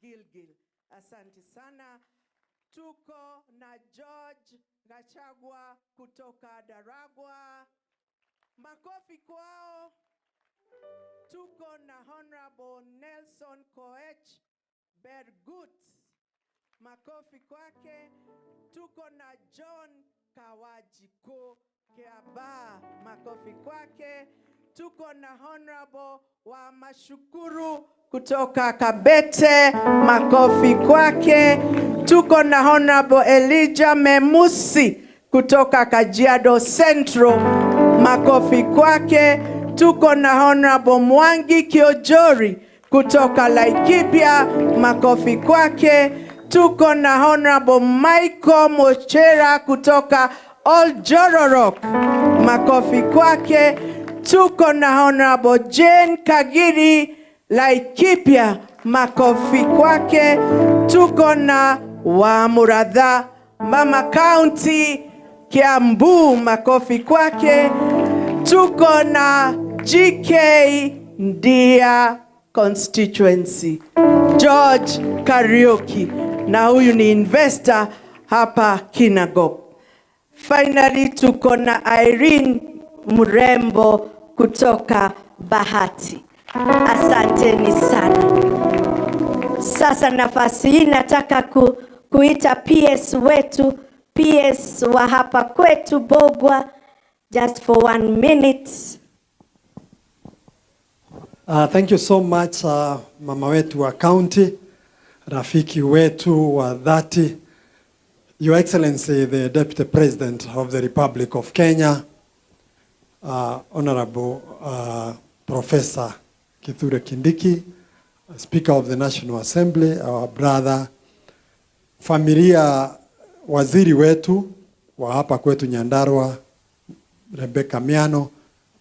Gilgil. Asante sana. Tuko na George Gachagua kutoka Ndaragwa. Makofi kwao. Tuko na Honorable Nelson Koech Bergut. Makofi kwake. Tuko na John Kawajiko Kiaba. Makofi kwake. Tuko na Honorable wa Mashukuru kutoka Kabete. Makofi kwake. Tuko na Honorable Elijah Memusi kutoka Kajiado Central. Makofi kwake. Tuko na Honorable Mwangi Kiojori kutoka Laikipia. Makofi kwake. Tuko na Honorable Michael Mochera kutoka Oljororok. Makofi kwake. Tuko na Honorable Jane Kagiri Laikipia. Makofi kwake. Tuko na Wamuratha Mama County Kiambu. Makofi kwake. Tuko na GK Ndia constituency, George Kariuki, na huyu ni investor hapa Kinangop. Finally tuko na Irene Mrembo kutoka Bahati. Asanteni sana. Sasa nafasi hii nataka kuita PS wetu, PS wa hapa kwetu Mbugua, just for 1 minute. Thank you so much, mama wetu wa county, rafiki wetu wa dhati, Your Excellency the Deputy President of the Republic of Kenya, Honorable Professor Kithure Kindiki, Speaker of the National Assembly, our brother, familia, waziri wetu wa hapa kwetu Nyandarua, Rebecca Miano,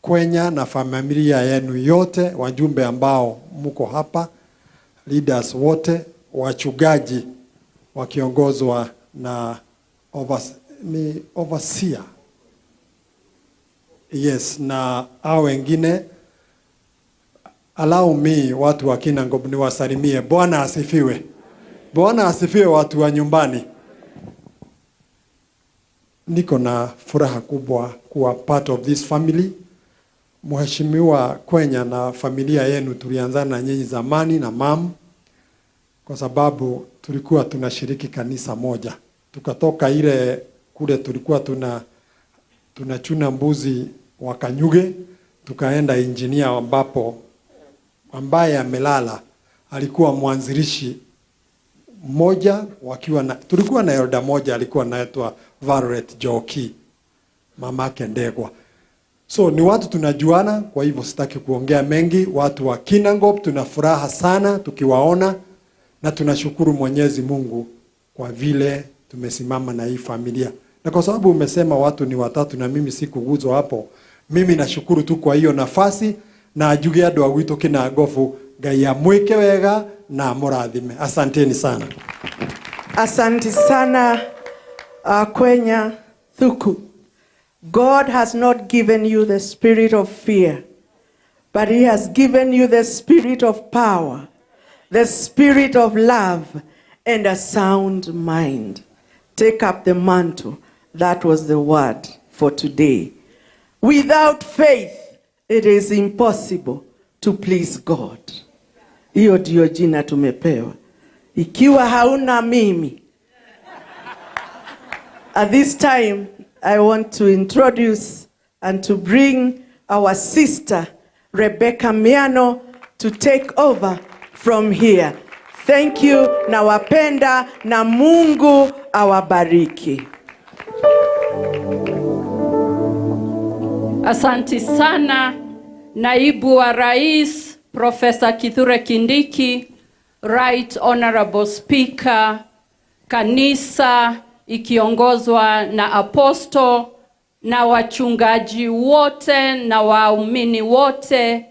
Kwenya na familia yenu yote, wajumbe ambao mko hapa, leaders wote, wachungaji wakiongozwa na ni overseer. Yes, na hao wengine. Allow me watu wa Kinangop niwasalimie. Bwana asifiwe. Bwana asifiwe watu wa nyumbani. Niko na furaha kubwa kuwa part of this family. Mheshimiwa Kwenya na familia yenu tulianzana na nyinyi zamani na mam, kwa sababu tulikuwa tunashiriki kanisa moja. Tukatoka ile kule tulikuwa tunachuna mbuzi wa Kanyuge, tukaenda engineer ambapo ambaye amelala alikuwa mwanzilishi mmoja, wakiwa na, tulikuwa na elder moja alikuwa anaitwa Violet Joki, mamake Ndegwa. So ni watu tunajuana, kwa hivyo sitaki kuongea mengi. Watu wa Kinangop tuna furaha sana tukiwaona, na tunashukuru Mwenyezi Mungu kwa vile tumesimama na hii familia. Na kwa sababu umesema watu ni watatu na mimi sikuguzwa hapo, mimi nashukuru tu kwa hiyo nafasi, na ajuge andu a gwitũ Kinangofu, Ngai amwĩke wega na amũrathime. Asanteni sana. Asante sana, Kwenya Thuku. God has not given you the spirit of fear, but he has given you the spirit of power, the spirit of love, and a sound mind. Take up the mantle. That was the word for today. Without faith, it is impossible to please God. Hiyo ndio jina tumepewa. Ikiwa hauna mimi. At this time, I want to introduce and to bring our sister, Rebecca Miano, to take over from here. Thank you, nawapenda na Mungu awabariki. Asante sana, Naibu wa Rais, Professor Kithure Kindiki, Right Honorable Speaker, kanisa ikiongozwa na apostle na wachungaji wote na waumini wote,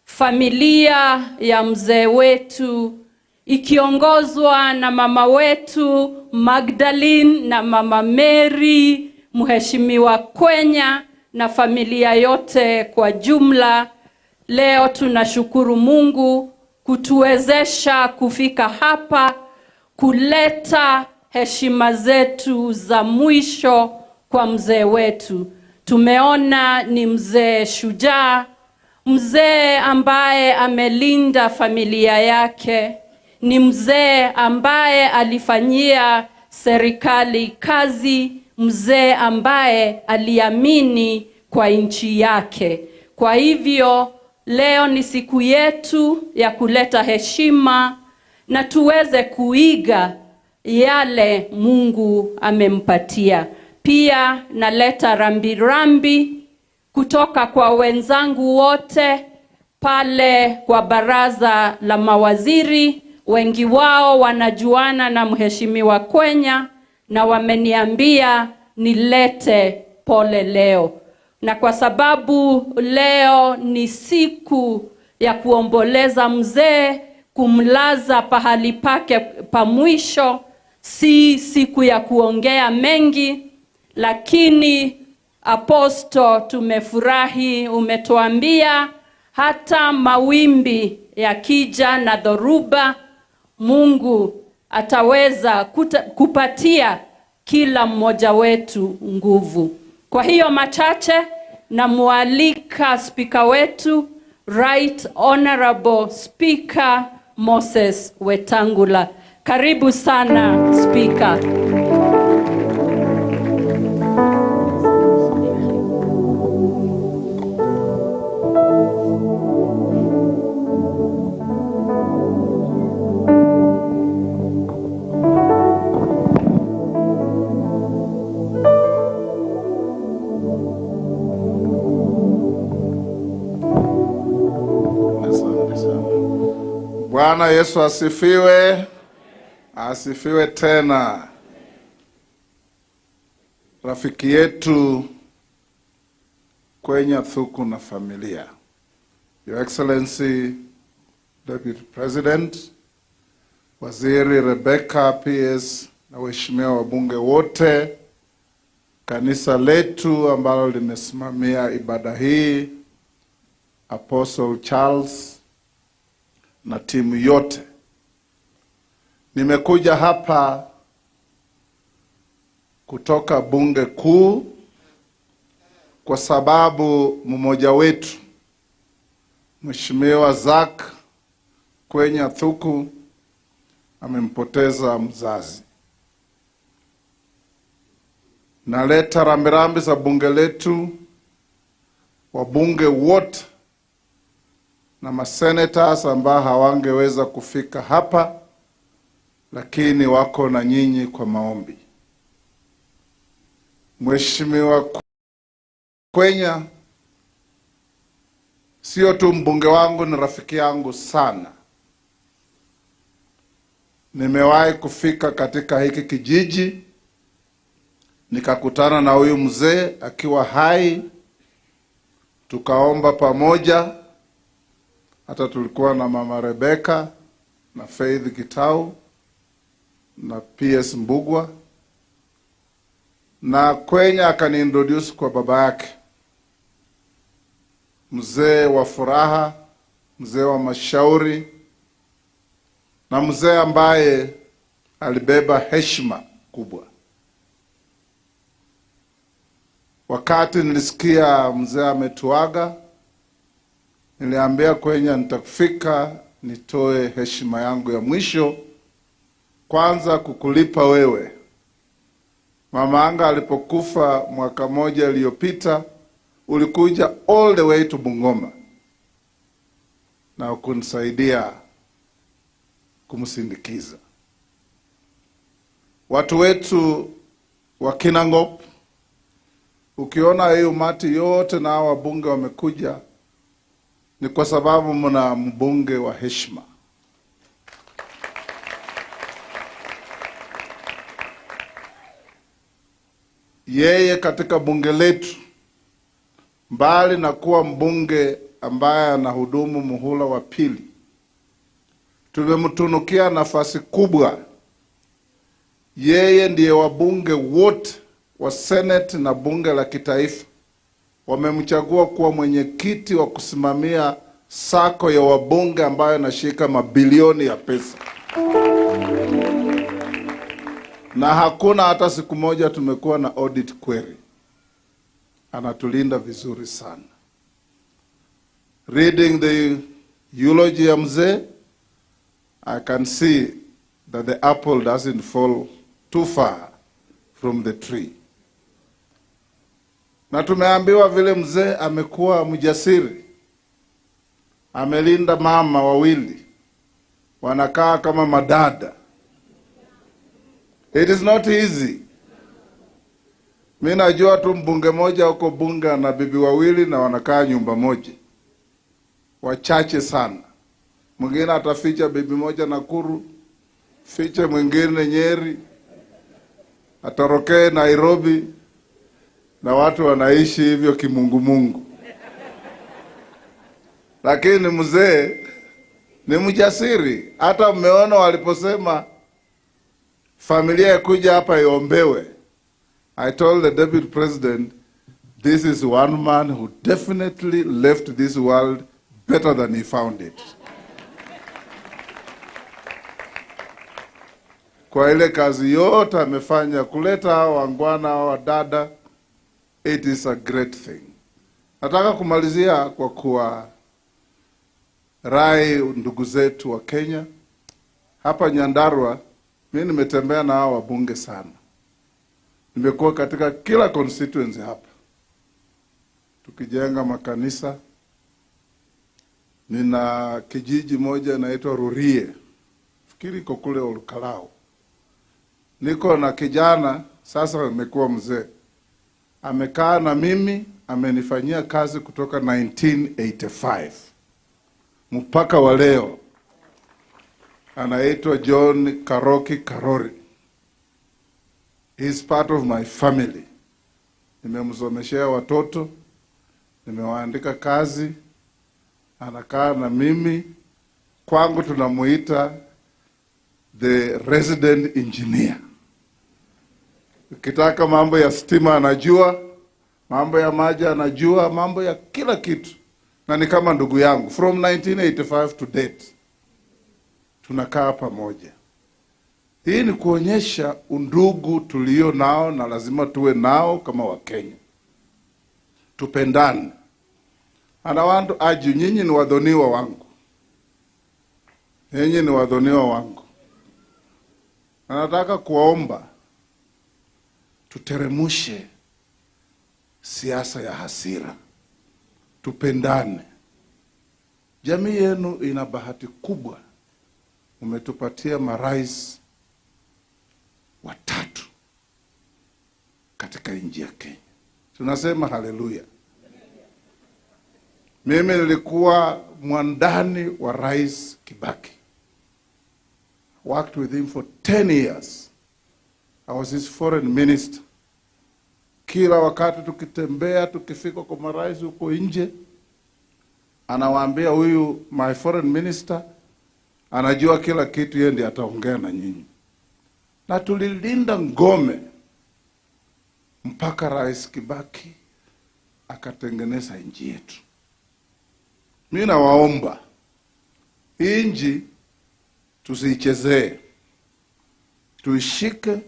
familia ya mzee wetu ikiongozwa na mama wetu Magdalene na mama Mary, Mheshimiwa Kwenya na familia yote kwa jumla. Leo tunashukuru Mungu kutuwezesha kufika hapa, kuleta heshima zetu za mwisho kwa mzee wetu. Tumeona ni mzee shujaa, mzee ambaye amelinda familia yake, ni mzee ambaye alifanyia serikali kazi, mzee ambaye aliamini kwa nchi yake. Kwa hivyo leo ni siku yetu ya kuleta heshima na tuweze kuiga yale Mungu amempatia. Pia naleta rambirambi kutoka kwa wenzangu wote pale kwa baraza la mawaziri. Wengi wao wanajuana na Mheshimiwa Kwenya na wameniambia nilete pole leo. Na kwa sababu leo ni siku ya kuomboleza mzee, kumlaza pahali pake pa mwisho, si siku ya kuongea mengi, lakini Aposto, tumefurahi umetuambia hata mawimbi yakija na dhoruba, Mungu ataweza kupatia kila mmoja wetu nguvu. Kwa hiyo machache, namualika spika wetu, Right Honorable Speaker Moses Wetangula. Karibu sana Speaker. Bwana Yesu asifiwe, asifiwe tena. Rafiki yetu Kwenya Thuku na familia, Your Excellency Deputy President, Waziri Rebecca PS na waheshimiwa wabunge wote, kanisa letu ambalo limesimamia ibada hii, Apostle Charles na timu yote. Nimekuja hapa kutoka bunge kuu kwa sababu mmoja wetu Mheshimiwa Zack Kwenya Thuku amempoteza mzazi. Naleta rambirambi za bunge letu, wabunge wote na masenators ambao hawangeweza kufika hapa, lakini wako na nyinyi kwa maombi. Mheshimiwa Kwenya sio tu mbunge wangu, ni rafiki yangu sana. Nimewahi kufika katika hiki kijiji nikakutana na huyu mzee akiwa hai, tukaomba pamoja. Hata tulikuwa na Mama Rebecca na Faith Gitau na PS Mbugua, na Kwenya akaniintroduce kwa baba yake, mzee wa furaha, mzee wa mashauri, na mzee ambaye alibeba heshima kubwa. Wakati nilisikia mzee ametuaga, niliambia Kwenya nitafika nitoe heshima yangu ya mwisho, kwanza kukulipa wewe. Mama anga alipokufa mwaka moja iliyopita, ulikuja all the way to Bungoma na kunisaidia kumsindikiza. Watu wetu wa Kinangop, ukiona hii umati yote na hawa wabunge wamekuja, ni kwa sababu mna mbunge wa heshima. Yeye katika bunge letu, mbali na kuwa mbunge ambaye anahudumu muhula wa pili, tumemtunukia nafasi kubwa. Yeye ndiye wabunge wote wa Senate na bunge la kitaifa wamemchagua kuwa mwenyekiti wa kusimamia sako ya wabunge ambayo inashika mabilioni ya pesa. Na hakuna hata siku moja tumekuwa na audit query. Anatulinda vizuri sana. Reading the eulogy ya mzee, I can see that the apple doesn't fall too far from the tree. Na tumeambiwa vile mzee amekuwa mjasiri, amelinda mama wawili, wanakaa kama madada. It is not easy. Mi najua tu mbunge moja huko bunge na bibi wawili na wanakaa nyumba moja, wachache sana. Mwingine ataficha bibi moja Nakuru, fiche mwingine Nyeri, atorokee Nairobi, na watu wanaishi hivyo kimungumungu. Lakini mzee ni mjasiri. Hata mmeona waliposema familia ikuja hapa iombewe. I told the deputy president, this is one man who definitely left this world better than he found it. Kwa ile kazi yote amefanya kuleta hao wangwana, hao wadada, it is a great thing. Nataka kumalizia kwa kuwa rai ndugu zetu wa Kenya. Hapa Nyandarua, mimi nimetembea na hao wabunge sana. Nimekuwa katika kila constituency hapa, tukijenga makanisa. Nina kijiji moja inaitwa Rurie, fikiri iko kule Olkalou. Niko na kijana sasa amekuwa mzee, amekaa na mimi, amenifanyia kazi kutoka 1985 mpaka wa leo. Anaitwa John Karoki Karori. He is part of my family. Nimemsomeshea watoto, nimewaandika kazi, anakaa na mimi. Kwangu tunamuita the resident engineer. Ukitaka mambo ya stima anajua, mambo ya maji anajua, mambo ya kila kitu. Na ni kama ndugu yangu from 1985 to date. Tunakaa pamoja. Hii ni kuonyesha undugu tulio nao na lazima tuwe nao kama Wakenya. Tupendane. And I want to urge you, nyinyi ni wadhoniwa wangu. Nyinyi ni wadhoniwa wangu. Na nataka kuwaomba tuteremushe siasa ya hasira. Tupendane. Jamii yenu ina bahati kubwa. Umetupatia marais watatu katika nchi ya Kenya. Tunasema haleluya. Mimi nilikuwa mwandani wa Rais Kibaki. Worked with him for 10 years. I was his foreign minister. Kila wakati tukitembea, tukifika kwa marais huko nje, anawaambia huyu my foreign minister anajua kila kitu, yeye ndiye ataongea na nyinyi. Na tulilinda ngome mpaka Rais Kibaki akatengeneza nchi yetu. Mimi nawaomba hii nchi tusiichezee, tuishike.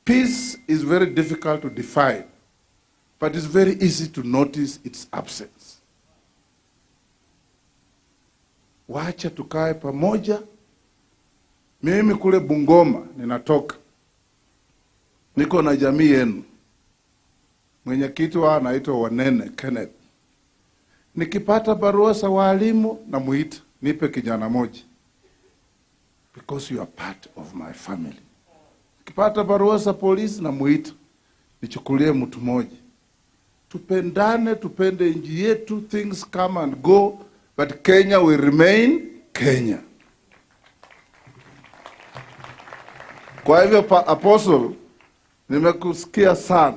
Peace is very difficult to define, but it's very easy to notice its absence. Wacha tukae pamoja. Mimi kule Bungoma ninatoka, niko na jamii yenu. Mwenyekiti wao anaitwa Wanene Kenneth. Nikipata barua za walimu namuita, nipe kijana moja, because you are part of my family. Nikipata barua za polisi namuita, nichukulie mtu moja. Tupendane, tupende nchi yetu. Things come and go, but Kenya will remain Kenya. Kwa hivyo Apostle, nimekusikia sana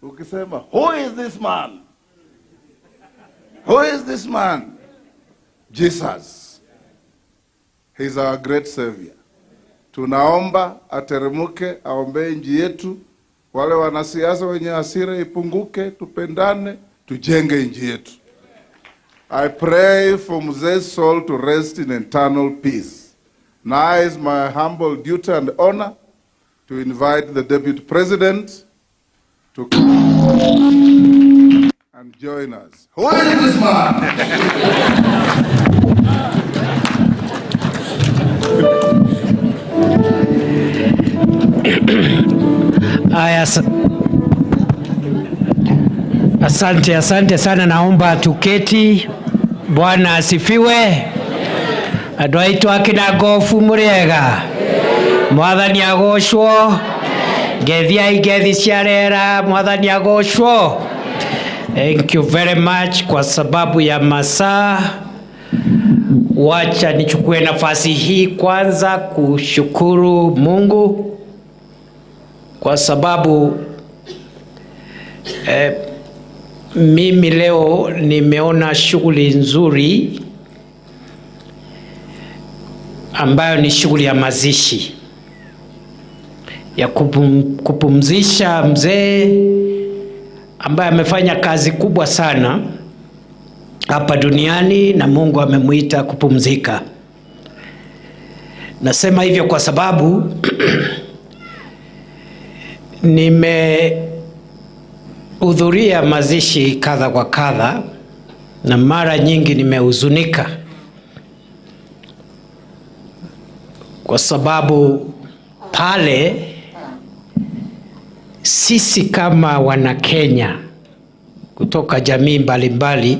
ukisema, who is this man? Who is this man? Jesus. He is our great savior. Tunaomba ateremuke, aombee nchi yetu. Wale wanasiasa wenye hasira ipunguke, tupendane, tujenge nchi yetu. I pray for Mzee's soul to rest in eternal peace. Now is my humble duty and honor to invite the Deputy President to come and join us. Who is this man? Aya, asante, asante sana. Naomba tuketi. Bwana asifiwe. Andũ aitũ akina gofu mũrĩega, Mwathani agocwo. Ngethiai ngethi cia rĩera, Mwathani agocwo. Thank you very much. Kwa sababu ya masaa, wacha nichukue nafasi hii kwanza kushukuru Mungu kwa sababu mimi leo nimeona shughuli nzuri ambayo ni shughuli ya mazishi ya kupumzisha mzee ambaye amefanya kazi kubwa sana hapa duniani na Mungu amemuita kupumzika. Nasema hivyo kwa sababu nimehudhuria mazishi kadha kwa kadha na mara nyingi nimehuzunika kwa sababu pale sisi kama wana Kenya kutoka jamii mbalimbali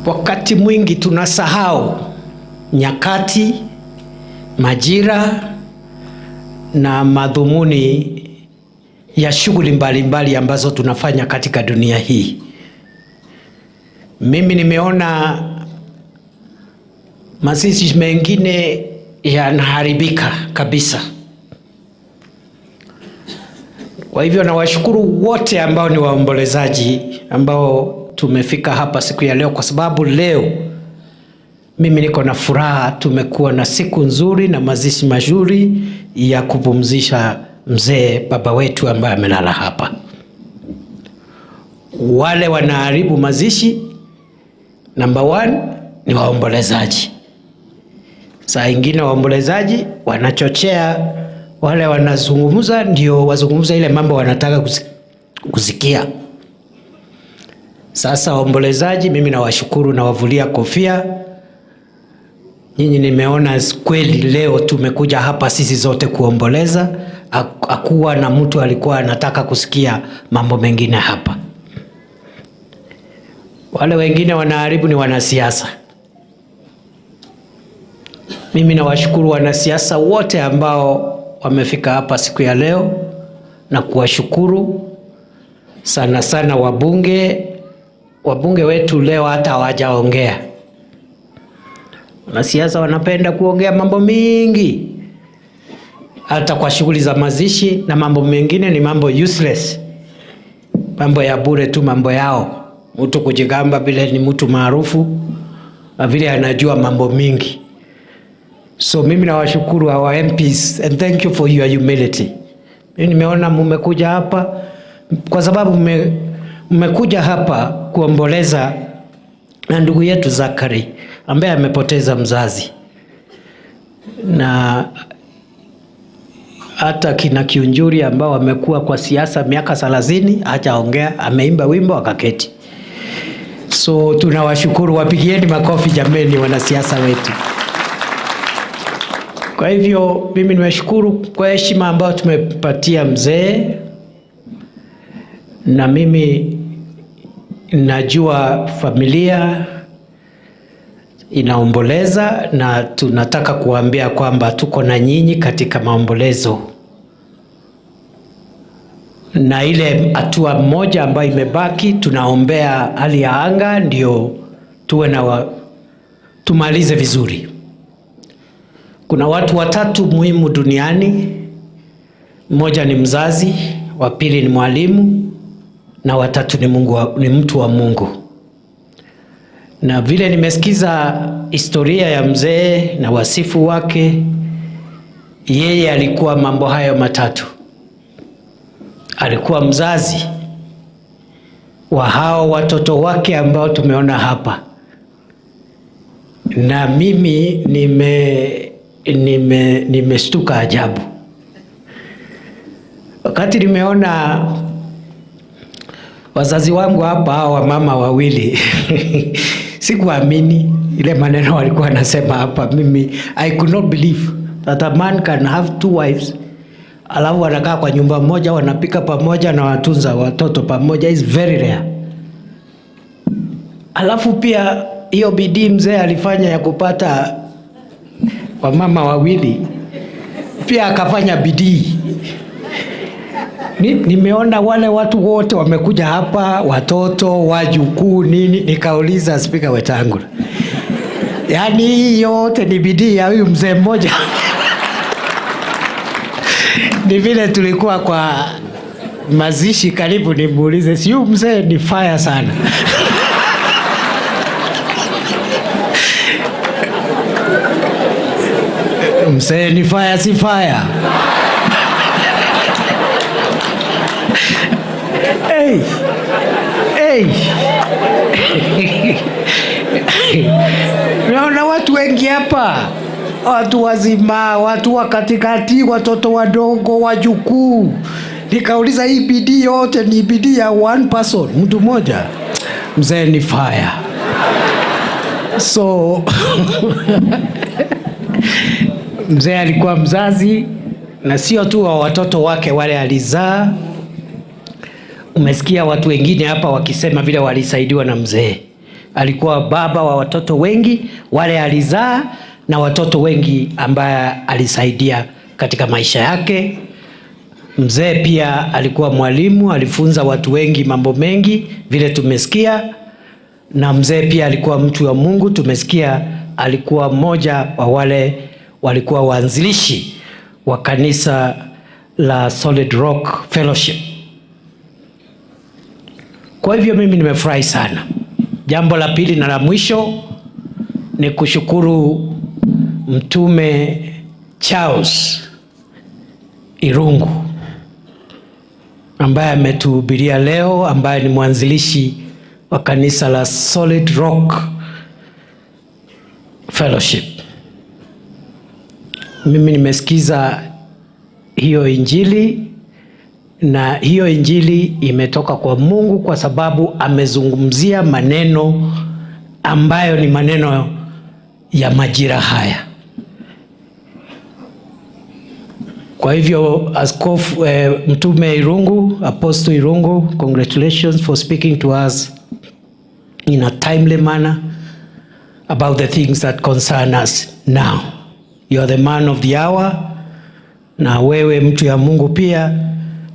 wakati mwingi tunasahau nyakati, majira na madhumuni ya shughuli mbalimbali ambazo tunafanya katika dunia hii. Mimi nimeona mazishi mengine yanaharibika kabisa. Kwa hivyo nawashukuru wote ambao ni waombolezaji ambao tumefika hapa siku ya leo, kwa sababu leo mimi niko na furaha. Tumekuwa na siku nzuri na mazishi mazuri ya kupumzisha mzee baba wetu ambaye amelala hapa. Wale wanaharibu mazishi, number 1 ni waombolezaji. Saa ingine waombolezaji wanachochea wale wanazungumza, ndio wazungumza ile mambo wanataka kusikia. Sasa waombolezaji, mimi nawashukuru na wavulia kofia. Nyinyi nimeona kweli leo tumekuja hapa sisi zote kuomboleza. Hakuwa na mtu alikuwa anataka kusikia mambo mengine hapa. Wale wengine wanaharibu ni wanasiasa. Mimi nawashukuru wanasiasa wote ambao wamefika hapa siku ya leo na kuwashukuru sana sana wabunge. Wabunge wetu leo hata hawajaongea. Wanasiasa wanapenda kuongea mambo mingi, hata kwa shughuli za mazishi na mambo mengine ni mambo useless, mambo ya bure tu, mambo yao. Mtu kujigamba vile ni mtu maarufu na vile anajua mambo mingi. So mimi nawashukuru our MPs and thank you for your humility. Mimi nimeona mmekuja hapa kwa sababu mmekuja hapa kuomboleza na ndugu yetu Zachary ambaye amepoteza mzazi, na hata kina Kiunjuri ambao wamekuwa kwa siasa miaka 30 hajaongea, ameimba wimbo akaketi. So tunawashukuru, wapigieni makofi jameni wanasiasa wetu. Kwa hivyo mimi nimeshukuru kwa heshima ambayo tumepatia mzee, na mimi najua familia inaomboleza na tunataka kuambia kwamba tuko na nyinyi katika maombolezo. Na ile hatua moja ambayo imebaki, tunaombea hali ya anga ndio tuwe na tumalize vizuri. Kuna watu watatu muhimu duniani. Mmoja ni mzazi, wa pili ni mwalimu, na watatu ni Mungu, ni mtu wa Mungu. Na vile nimesikiza historia ya mzee na wasifu wake, yeye alikuwa mambo hayo matatu. Alikuwa mzazi, wa hao watoto wake ambao tumeona hapa. Na mimi nimeshtuka ajabu wakati nimeona wazazi wangu hapa, hao wamama wawili. Sikuamini ile maneno walikuwa wanasema hapa. Mimi, I could not believe that a man can have two wives, alafu wanakaa kwa nyumba moja, wanapika pamoja na watunza watoto pamoja. Is very rare. Alafu pia hiyo bidii mzee alifanya ya kupata wamama wawili, pia akafanya bidii. Nimeona wale watu wote wamekuja hapa, watoto, wajukuu, nini, nikauliza Spika Wetangula, yaani hii yote ni bidii ya huyu mzee mmoja? Ni vile tulikuwa kwa mazishi karibu, nimuulize, si huyu mzee ni fire sana? Mzee ni fire, si fire? Hey. Hey. Naona watu wengi hapa, watu wazima, watu wa katikati, watoto wadogo, wajukuu. Nikauliza, hii bidii yote ni bidii ya one person, mtu mmoja? Mzee ni fire. So mzee alikuwa mzazi, na sio tu wa watoto wake wale alizaa. Umesikia watu wengine hapa wakisema vile walisaidiwa na mzee. Alikuwa baba wa watoto wengi wale alizaa, na watoto wengi ambaye alisaidia katika maisha yake. Mzee pia alikuwa mwalimu, alifunza watu wengi mambo mengi vile tumesikia. Na mzee pia alikuwa mtu wa Mungu, tumesikia alikuwa mmoja wa wale walikuwa waanzilishi wa kanisa la Solid Rock Fellowship. Kwa hivyo mimi nimefurahi sana. Jambo la pili na la mwisho ni kushukuru Mtume Charles Irungu ambaye ametuhubiria leo, ambaye ni mwanzilishi wa kanisa la Solid Rock Fellowship. Mimi nimesikiza hiyo injili, na hiyo injili imetoka kwa Mungu, kwa sababu amezungumzia maneno ambayo ni maneno ya majira haya. Kwa hivyo Askofu Mtume Irungu, Apostle Irungu, congratulations for speaking to us in a timely manner about the things that concern us now. You are the man of the hour. Na wewe mtu ya Mungu pia,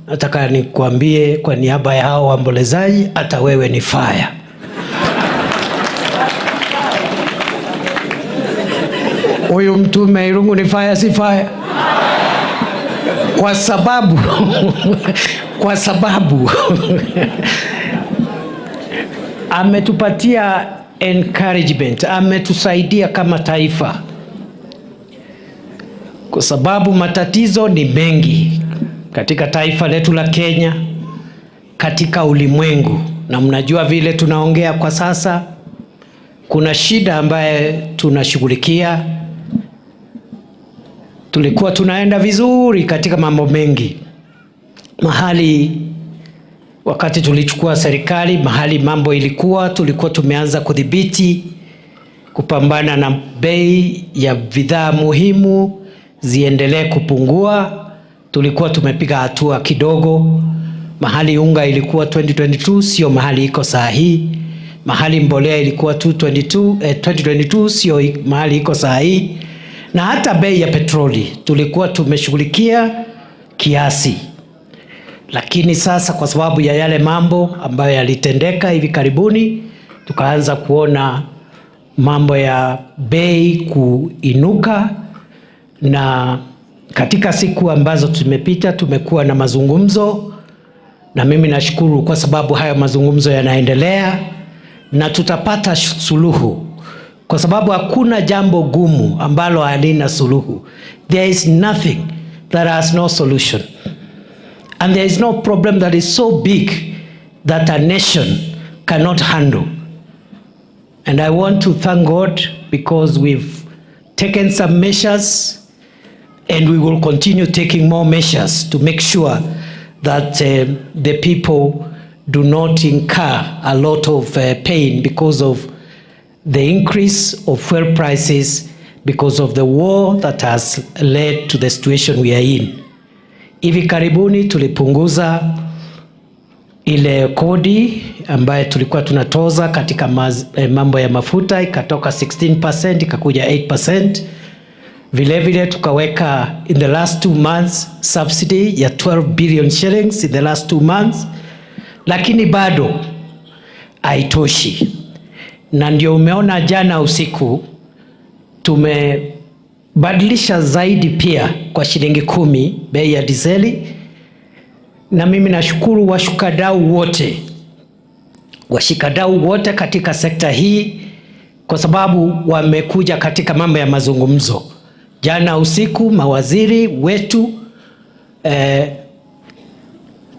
nataka nikuambie kwa niaba ya hao waombolezaji, hata wewe ni fire. Huyu Mtume Irungu ni fire, si fire? Kwa sababu ametupatia encouragement, ametusaidia kama taifa, kwa sababu matatizo ni mengi katika taifa letu la Kenya, katika ulimwengu, na mnajua vile tunaongea kwa sasa, kuna shida ambaye tunashughulikia. Tulikuwa tunaenda vizuri katika mambo mengi mahali wakati tulichukua serikali, mahali mambo ilikuwa, tulikuwa tumeanza kudhibiti, kupambana na bei ya bidhaa muhimu ziendelee kupungua. Tulikuwa tumepiga hatua kidogo. Mahali unga ilikuwa 2022 sio mahali iko saa hii. Mahali mbolea ilikuwa 222, 2022 sio mahali iko saa hii, na hata bei ya petroli tulikuwa tumeshughulikia kiasi, lakini sasa kwa sababu ya yale mambo ambayo yalitendeka hivi karibuni, tukaanza kuona mambo ya bei kuinuka, na katika siku ambazo tumepita tumekuwa na mazungumzo, na mimi nashukuru kwa sababu hayo mazungumzo yanaendelea na tutapata suluhu, kwa sababu hakuna jambo gumu ambalo halina suluhu. There is nothing that has no solution. And there is no problem that is so big that a nation cannot handle. And I want to thank God because we've taken some measures and we will continue taking more measures to make sure that the people do not incur a lot of pain because of the increase of fuel prices, because of the war that has led to the situation we are in. Hivi karibuni tulipunguza ile kodi ambayo tulikuwa tunatoza katika mambo ya mafuta, ikatoka 16% ikakuja 8%. Vile vile tukaweka in the last 2 months subsidy ya 12 billion shillings in the last 2 months, lakini bado haitoshi, na ndio umeona jana usiku tumebadilisha zaidi pia kwa shilingi 10 bei ya dizeli, na mimi nashukuru washikadau wote katika sekta hii kwa sababu wamekuja katika mambo ya mazungumzo. Jana usiku mawaziri wetu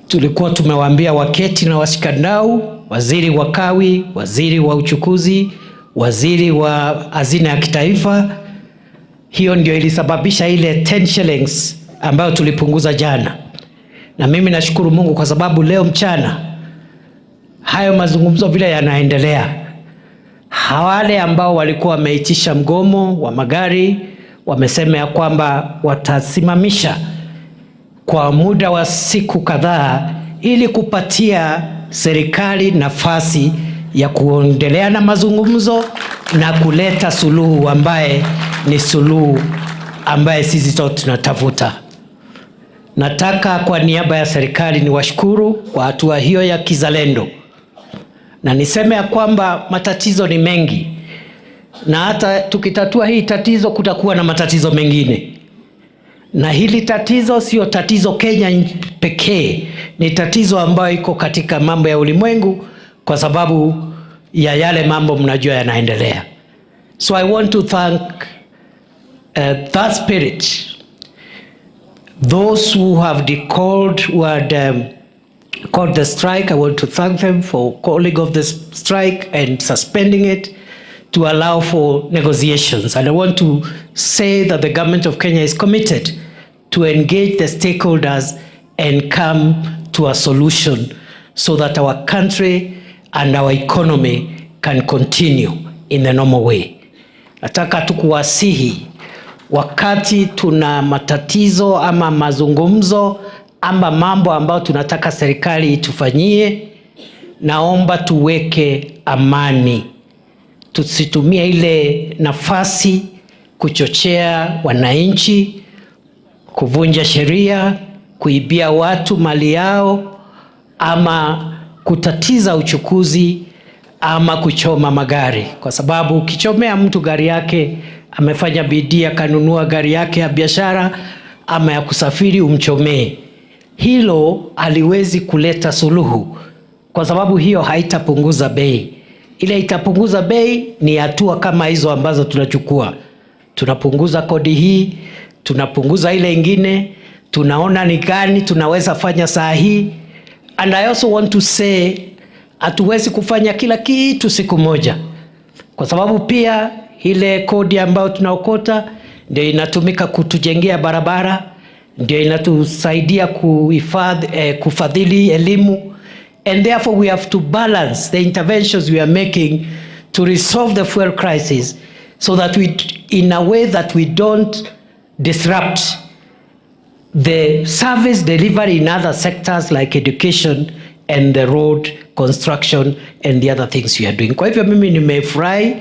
tulikuwa tumewaambia waketi na washikadau, waziri wa kawi, waziri wa uchukuzi, waziri wa hazina ya kitaifa. Hiyo ndio ilisababisha ile 10 shillings ambayo tulipunguza jana, na mimi nashukuru Mungu kwa sababu leo mchana hayo mazungumzo vile yanaendelea, wale ambao walikuwa wameitisha mgomo wa magari wamesema ya kwamba watasimamisha kwa muda wa siku kadhaa ili kupatia serikali nafasi ya kuendelea na mazungumzo na kuleta suluhu ambaye ni suluhu ambaye sisi sote tunatafuta. Nataka kwa niaba ya serikali niwashukuru kwa hatua hiyo ya kizalendo, na niseme ya kwamba matatizo ni mengi, na hata tukitatua hii tatizo kutakuwa na matatizo mengine, na hili tatizo sio tatizo Kenya pekee, ni tatizo ambayo iko katika mambo ya ulimwengu kwa sababu ya yale mambo mnajua yanaendelea. So I want to thank that spirit, those who have decalled, who had called the strike. I want to thank them for calling off the strike and suspending it to allow for negotiations. And I want to say that the government of Kenya is committed to engage the stakeholders and come to a solution so that our country and our economy can continue in the normal way. Nataka tu kuwasihi, wakati tuna matatizo ama mazungumzo ama mambo ambayo tunataka serikali itufanyie, naomba tuweke amani, tusitumie ile nafasi kuchochea wananchi, kuvunja sheria, kuibia watu mali yao, ama kutatiza uchukuzi ama kuchoma magari, kwa sababu ukichomea mtu gari yake, amefanya bidii akanunua gari yake ya biashara ama ya kusafiri, umchomee, hilo haliwezi kuleta suluhu, kwa sababu hiyo haitapunguza bei. Ile itapunguza bei ni hatua kama hizo ambazo tunachukua. Tunapunguza kodi hii, tunapunguza ile ingine, tunaona ni gani tunaweza fanya saa hii. And I also want to say, hatuwezi kufanya kila kitu siku moja, kwa sababu pia ile kodi ambayo tunaokota ndio inatumika kutujengea barabara, ndio inatusaidia kuhifadhi, kufadhili elimu, and therefore we have to balance the interventions we are making to resolve the fuel crisis so that we, in a way that we don't disrupt the service delivery in other sectors like education and the road construction and the other things we are doing. Kwa hivyo mimi nimefurahi.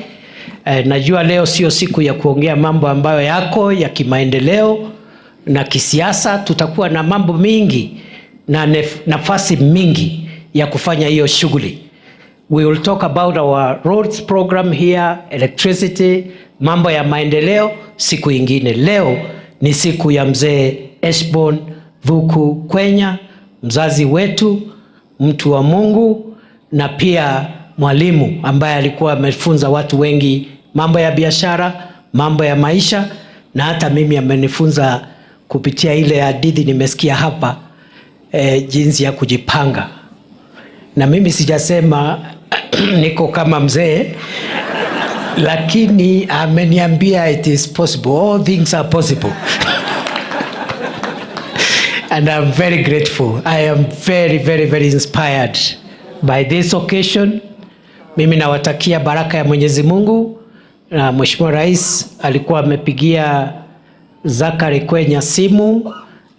Najua leo sio siku ya kuongea mambo ambayo yako ya kimaendeleo na kisiasa. Tutakuwa na mambo mingi na nafasi mingi ya kufanya hiyo shughuli. We will talk about our roads program here, electricity, mambo ya maendeleo siku ingine. Leo ni siku ya mzee Eshbon Thuku Kwenya, mzazi wetu, mtu wa Mungu na pia mwalimu ambaye alikuwa amefunza watu wengi mambo ya biashara, mambo ya maisha, na hata mimi amenifunza kupitia ile hadithi nimesikia hapa, jinsi ya kujipanga. Na mimi sijasema Niko kama mzee, lakini ameniambia it is possible. All things are possible. And I'm very grateful. I am very, very, very inspired by this occasion. Mimi nawatakia baraka ya Mwenyezi Mungu. Na Mheshimiwa Rais alikuwa amepigia Zachary Kwenya simu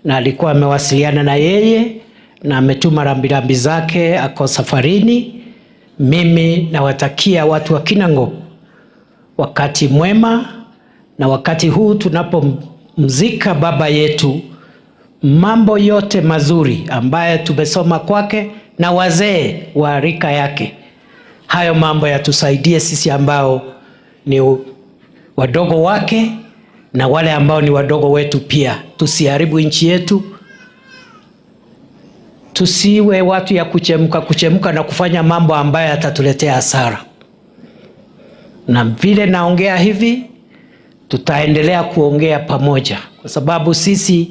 na alikuwa amewasiliana na yeye na ametuma rambirambi zake, ako safarini. Mimi nawatakia watu wa Kinangop wakati mwema, na wakati huu tunapomzika baba yetu, mambo yote mazuri ambayo tumesoma kwake na wazee wa rika yake, hayo mambo yatusaidie sisi ambao ni wadogo wake na wale ambao ni wadogo wetu pia. Tusiharibu nchi yetu, tusiwe watu ya kuchemka na kufanya mambo ambayo yatatuletea hasara. Na vile naongea hivi, tutaendelea kuongea pamoja, kwa sababu sisi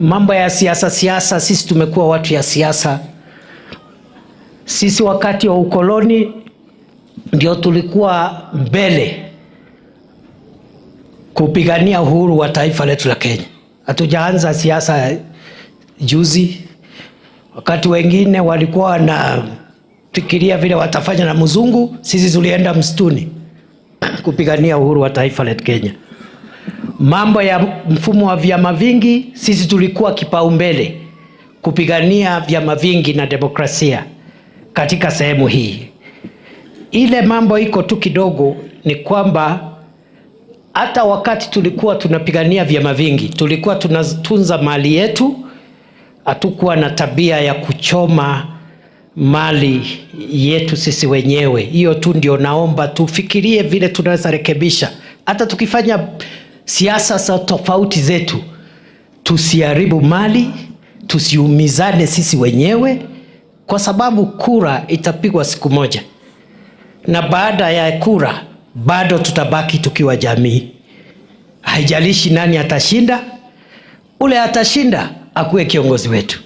mambo ya siasa, sisi tumekuwa watu ya siasa. Sisi wakati wa ukoloni ndio tulikuwa mbele kupigania uhuru wa taifa letu la Kenya. Hatujaanza siasa juzi. Wakati wengine walikuwa wanafikiria vile watafanya na mzungu, sisi tulienda msituni kupigania uhuru wa taifa letu Kenya. Mambo ya mfumo wa vyama vingi, sisi tulikuwa kipaumbele kupigania vyama vingi na demokrasia katika sehemu hii. Ile mambo iko tu kidogo ni kwamba hata wakati tulikuwa tunapigania vyama vingi, tulikuwa tunatunza mali yetu, hatukuwa na tabia ya kuchoma mali yetu sisi wenyewe. Hiyo tu ndio naomba tufikirie vile tunaweza rekebisha. Hata tukifanya siasa za tofauti zetu, tusiharibu mali, tusiumizane sisi wenyewe, kwa sababu kura itapigwa siku moja. Na baada ya kura bado tutabaki tukiwa jamii. Haijalishi nani atashinda, ule atashinda akuwe kiongozi wetu,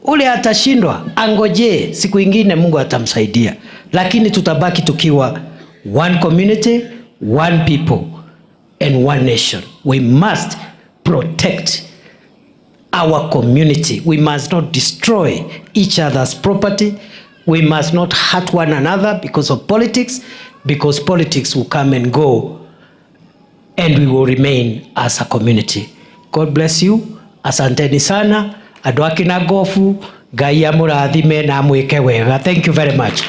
ule atashindwa angojee siku ingine Mungu atamsaidia. Lakini tutabaki tukiwa one community, one people and one nation. We must protect our community. We must not destroy each other's property. We must not hurt one another because of politics, because politics will come and go and we will remain as a community. God bless you. Asanteni sana. Andũ a Kinangofu, Ngai amũrathime na amwĩke wega. Thank you very much.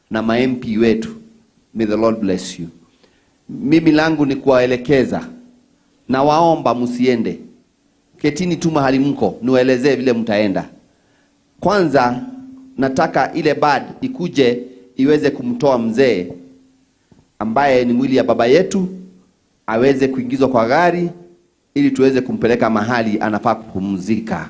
Na ma MP wetu, may the Lord bless you. Mimi langu ni kuwaelekeza na waomba msiende, ketini tu mahali mko, niwaelezee vile mtaenda. Kwanza nataka ile bad ikuje iweze kumtoa mzee ambaye ni mwili ya baba yetu, aweze kuingizwa kwa gari ili tuweze kumpeleka mahali anafaa kupumzika.